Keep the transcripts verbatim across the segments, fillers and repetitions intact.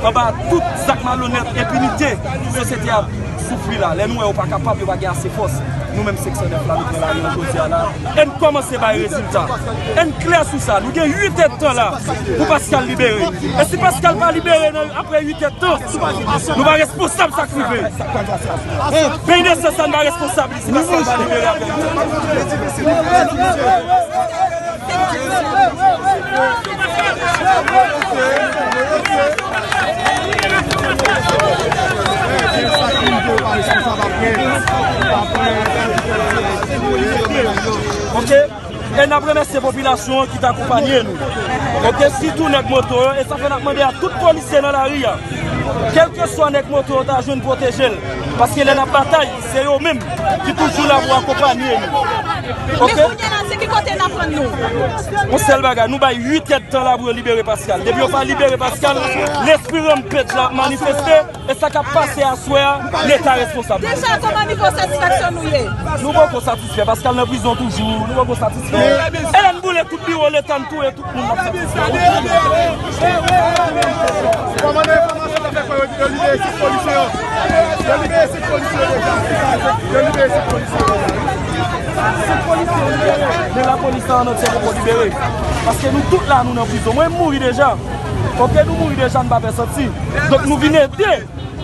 anba tout zak malonèt, enpinite sosyete a ap soufri la. Lè nou wè yo pa kapab, yo pa gen ase fòs, nou menm senk san nèf la, nou pran lari an jodi a la. E n kòmanse bay rezilta. E n klè sou sa. Nou gen uit èdtan la pou Pascal libere. E si Pascal pa libere nan, apre uit èdtan, nou pa responsab sa k rive. Peyi nesans la, n pa responsab li si Pascal pa libere apre uit èdtan. Ok? E n ap remèsye popilasyon an ki t akonpanye nou. Ok? Sitou nèg moto yo, e sa fè n ap mande a tout polisye nan lari a, kèlkeswa nèg moto yo ta jwenn, pwoteje l. Paske lè n ap batay, se yo menm ki toujou la pou akonpanye nou. Ok? Men kounye a la, se ki kote n ap rann nou? Yon sèl bagay, nou bay uit èdtan la pou yo libere Pascal. Depi yo pa libere Pascal, lespri Rampage la ap manifeste. E sa k ap pase aswè a, Leta responsab. Deja, kòman nivo satisfaksyon nou ye? Nou poko satisfè. Pascal nan prizon toujou. Nou poko satisfè. E lè n boule tout biwo Leta, n touye tout moun, n ap satisfè. Kòmandan enfòmasyon ta fè kwè yo, yo libere senk polisye yo. Yo libere senk polisye yo deja. Yo libere senk polisye yo deja. Senk polisye yo libere. Men lapolis la an antye poko libere. Paske nou tout la, nou nan prizon. Mwen, m mouri deja. Ok, nou mouri deja, n pa pè santi. Donk, nou vin ede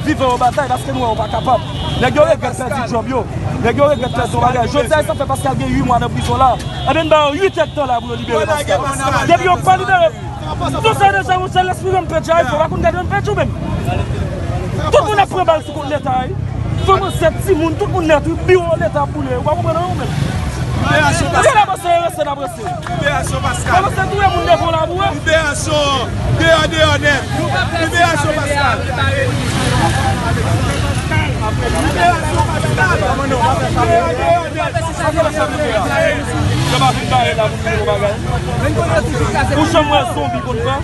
vivan yo batay, paske nou wè yo pa kapab. Nèg yo regrèt pèdi djòb yo. Nèg yo regrèt pèdi yon bagay. Jodi a, e sa fè Pascal gen uit mwa nan prizon la. Ebyen, n ba yo uit èdtan la pou yo libere Pascal. Depi yo pa libere, tout sa deja, monchè, lespri Rampage a, yo pa konn gade Rampage ou menm. Tout moun ap pran bal sou kont Leta, wi. Fanm ansent, timoun, tout moun nèt, wi. Biwo Leta ap boule, ou pa konprann anyen ou menm. Liberasyon Pascal. Liberasyon Pascal. Liberasyon Pascal. Kòmanse touye moun devan w la pou wè. Liberasyon. Deyò, deyò nèt. Liberasyon Pascal. Liberasyon Pascal. Deyò, deyò nèt. Yo pa vin bare la pou di yon bagay. Ou janm wè zonbi konn fè?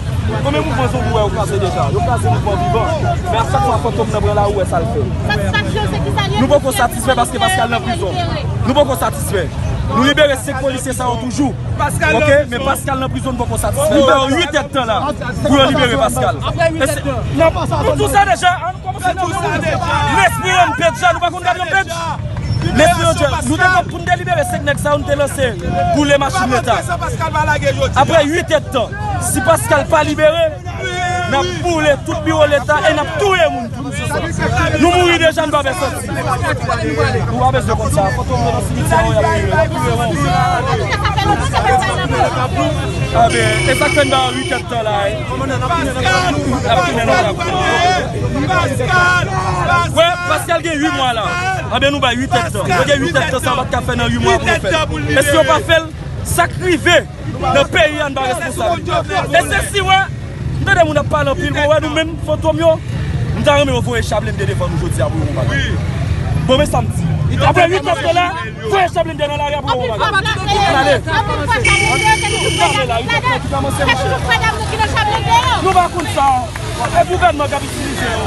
Konbyen mouvman zonbi w wè yo kraze deja? Yo kraze mouvman vivan. Men a chak fwa fantom nan pran lari, ou wè sa l fè. Satisfaksyon, se ki sa l ye? Nou poko satisfè paske Pascal nan prizon. Nou poko satisfè. Nou libere senk polisye sa yo toujou. Ok, men Pascal nan prizon, n poko satisfè. Nou ba yo uit èdtan la pou yo libere Pascal. E se, nou tou sa deja, an nou kòmanse nan tou sa deja. Lespri Rampage la, nou pa konn gade Rampage. Lespri Rampage, nou te konn pou n te libere senk nèg sa yo, nou te lanse boule machin Leta. Apre uit èdtan, si Pascal pa libere, n ap boule tout biwo Leta e n ap touye moun. Nou mouri deja, n pa pè sòti. Ou pa bezwen konn sa. Fantom yo nan simityè yo, y ap touye, y ap touye moun. Anben, e sa k fè n ba yo uit èdtan la, wi. N ap tounen nan lari. Wè, Pascal gen uit mwa la. Anben, nou bay uit èdtan. Yo gen uit èdtan, sa yo pa t ka fè nan uit mwa pou yo fè l. E si yo pa fè l, sa k rive nan peyi a, n pa responsab. E se si, wè, m tande moun ap pale anpil, bon, wè, nou menm, fantom yo, m ta renmen yo voye cha blende devan nou jodi a pou yo konprann. Bon, men sa m di. Apre uit èdtan la, voye cha blende nan lari a pou yo konprann. Gade. Nou pa konn sa. E gouvènman k ap itilize yo.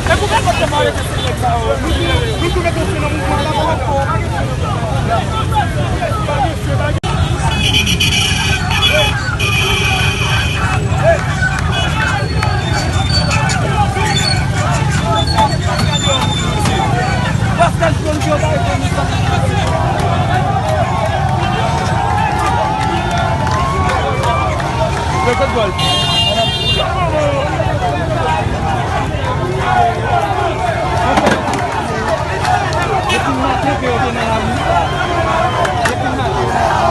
E gouvènman k ap arete se nèg sa yo. Nou tou mete fren nan mouvman an la. Pascal Franck yo bay fè nou sa. Yo sot gòl. Depi maten ke yo te nan lari. Depi maten yo nan lari.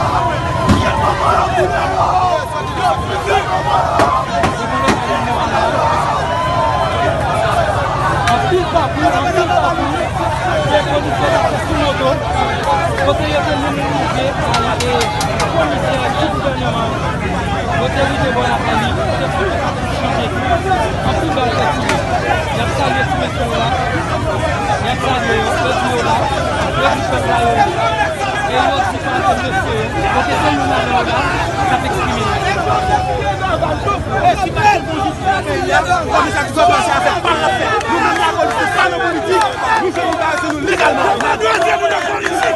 Anpil pakou, anpil pakou. Se polisye t ap fè sou moto. Kote yo te mennen rive, e komisè, ti gouvènman. Yo te rive bò lakay li, se tou chanje tou. Anpil bal fè tire. Y ap salye ti mesye yo la. Y ap salye yo, yo di yo la. Yo di pèp la yo la. E yo di sa se mesye yo. Kote se moun avè yo la, k ap eksprime yo. E si pa te bon jistis nan peyi a, komisè Christophe Marchal ap fè pa l ap fè. Nou menm lapolis, nou pa nan politik, nou jwenn liberasyon nou legalman. Nan dezyenm ou nan politik.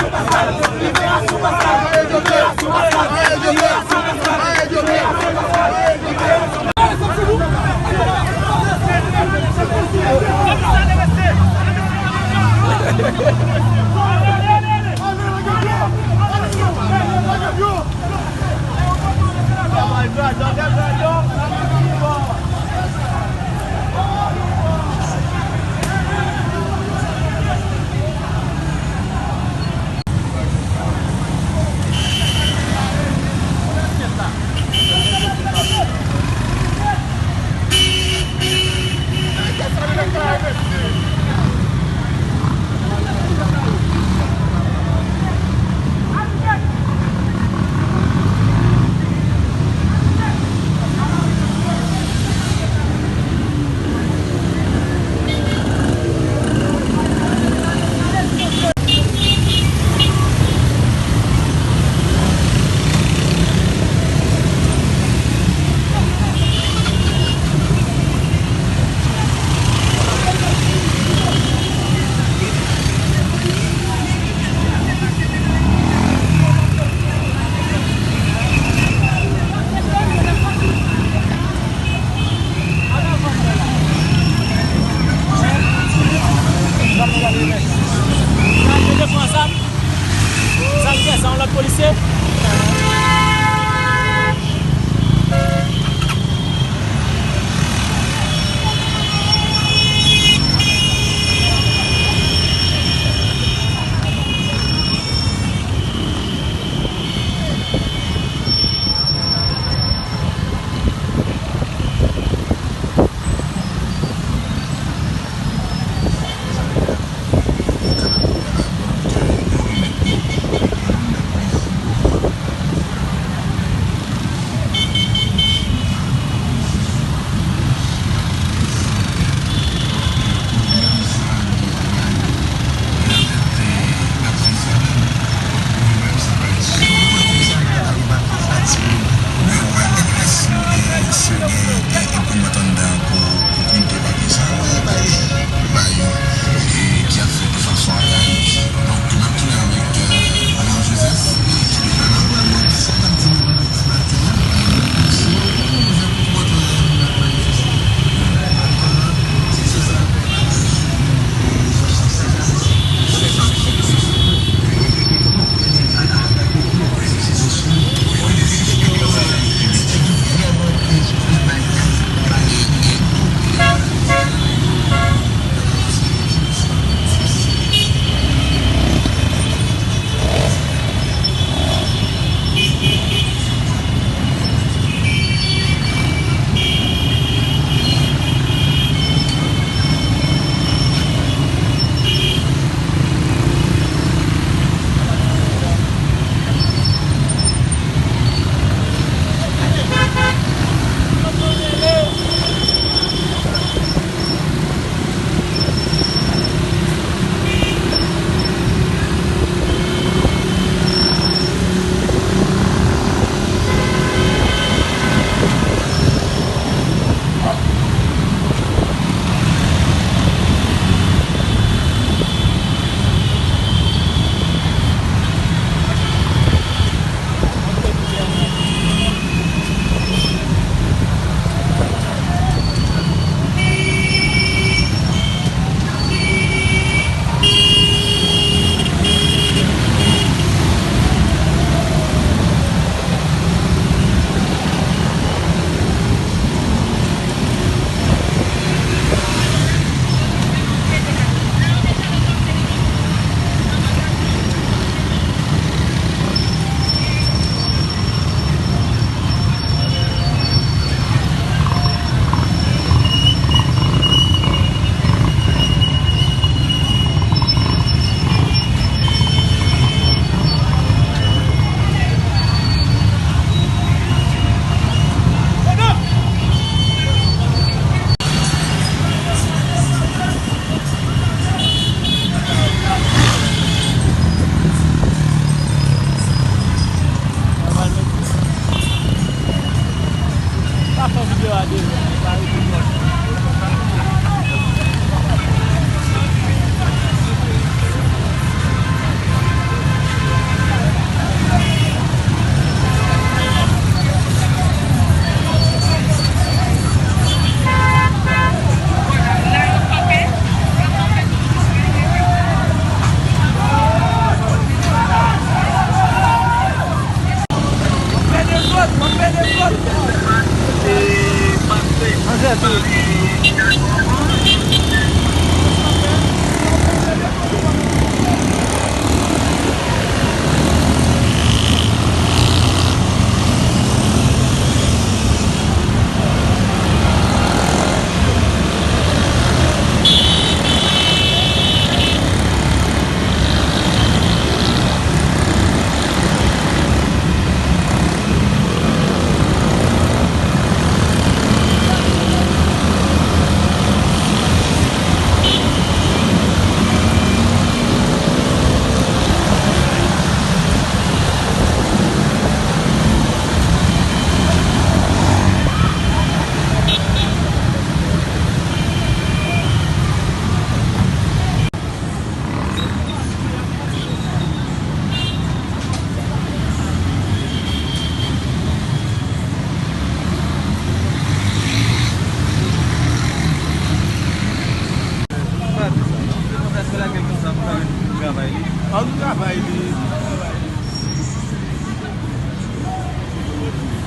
An nou travay li.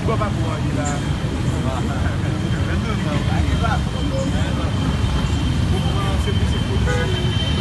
Bon, pa pou anyen la. Bon, se pou, se pou.